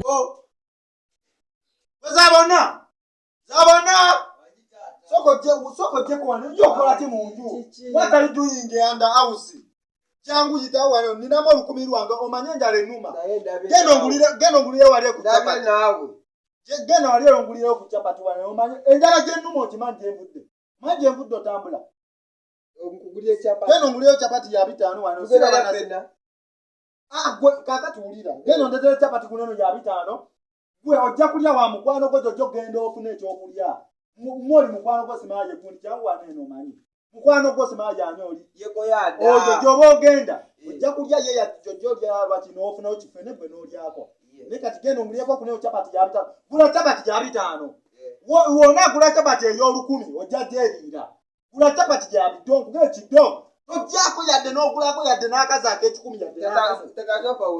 Oh. Zabona. Zabona. Soko je, soko je kwa nyo kola ti munju. What are you doing under house? Jangu yita wano ninamu olukumi lwange omanye enjala enuma. Genda ongulire, genda ongulire wali ku chapati. Naawe. Genda wali ongulire ku chapati wano omanye enjala gye nnuma okimanyi gye nvudde. Manyi gye nvudde otambula. Nkugulire chapati. Genda ongulire chapati ya 5 wano. Tugenda na ffenna. Ah, gwe kaakati wulira. Genda ondeetere chapati kuno eno ya 5. Gwe ojja kulya wa mukwano gwo jojja ogenda ofune ekyokulya. Mwoli mukwano gwo simanyi gundi jangu wano eno omanyi. Mukwano gwo simanyi ani oli. Yekoyaada. Oyo gy'oba ogenda ojja kulya ye ya jojja olya lwaki n'ofunayo kifene gwe n'olyako. Naye kati genda omulyeko kuneyo chapati ya 5. Gula chapati ya 5. Wona agula chapati ey'olukumi ojja gyeriira. Gula chapati ya biddo nkugee kiddo. Tojjako yadde n'ogulako yadde n'akazi ak'ekikumi yadde n'akazi.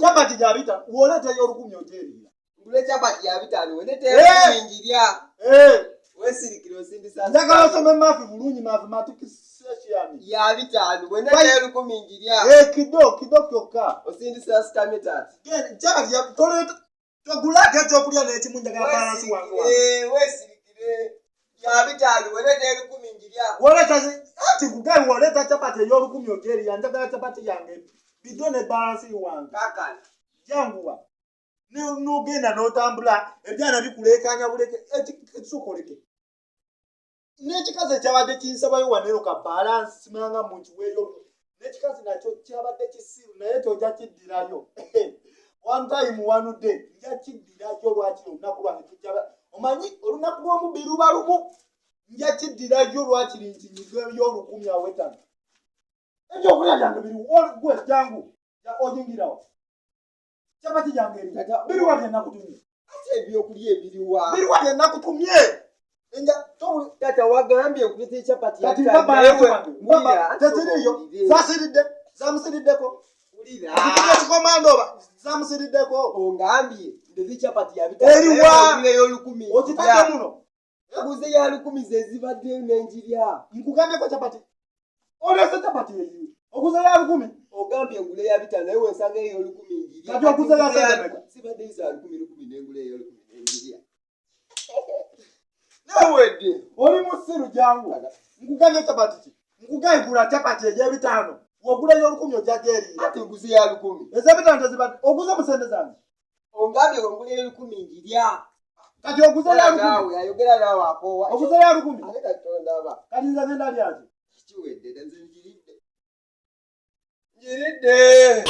Chapati ya 5 w'oleeta ey'olukumi ogyeriira. Ngule chapati ya 5 wene Eh! njirya. Eh! Wesirikire osindisa. Njagala osome math bulungi mathematicisian. Ya 5 wene 10,000 njirya. Eh, kido kido kyokka. Osindisa sitamye tata. Genda chapati ya toleeta togulako ekyokulya n'ekimu njagala balansi wange wano. Eh, wesirikire. Ya 5 wene 10,000 njirya. Woleeta anti kugabi woleeta chapati ey'olukumi ogyeriira njagala chapati yange bido ne balansi wange. Kakana. Janguwa. N'ogenda n'otambula ebyana bikuleekaanya buleke ekisooka oleke. N'ekikazi ekyabadde kinsabayo wano ka balansi simanga mu nkiweeyo. N'ekikazi nakyo kyabadde kisiru naye tojja kiddirayo. One time one day nja kiddirayo lwakiri olunaku lwange tujja omanyi olunaku lw'omubbi luba lumu nja kiddirayo lwakiri nti nyigeyo olukumi awo etaano. Ebyokulya byange biri gwe jangu oyingirawo. Chapati yange eri. Biriwa bye nakutumye. Ate ebyokulya ebiriwa. Biriwa bye nakutumye. Enja Tata wagambye nkuleetera chapati ya kati 5. mpa balance wange. Mpa Wulira, teziriiyo. owulire. Zasiridde. Zamusiriddeko. Wulira. Okutuka ekikomando oba zamusiriddeko. Ongambye ndeze chapati ya 5. Eriwa. Naye ey'olukumi. Okitadde muno. Nguze ya 10,000 ze zibaddeyo ne njirya. Nkugambyeko chapati. Oleese chapati eyiyo. Oguze ya 10,000. Ogambye ngule ya 5 naye wensanga ey'olukumi njirya. Kati oguze ya sente mmeka? Zibaddeyo za 1,000 1,000 n'engula ey'olukumi ne njirya. Nawedde. Oli musiru jangu. Nkugambye chapati ki? Nkugambye gula chapati ey'ebitaano. W'ogula ey'olukumi ojja gyeriira. Ate nguze ya 10,000. Ez'ebitaano tezibadde. Oguze mu sente zange. Ongambye ngule ey'olukumi njirya. Kati oguze ya 10,000. Naawe ayogera naawe akoowa. Oguze ya 10,000. Ate Katonda aba. Kati nze ngenda lyaki? Kiwedde nze njiridde. Njiridde.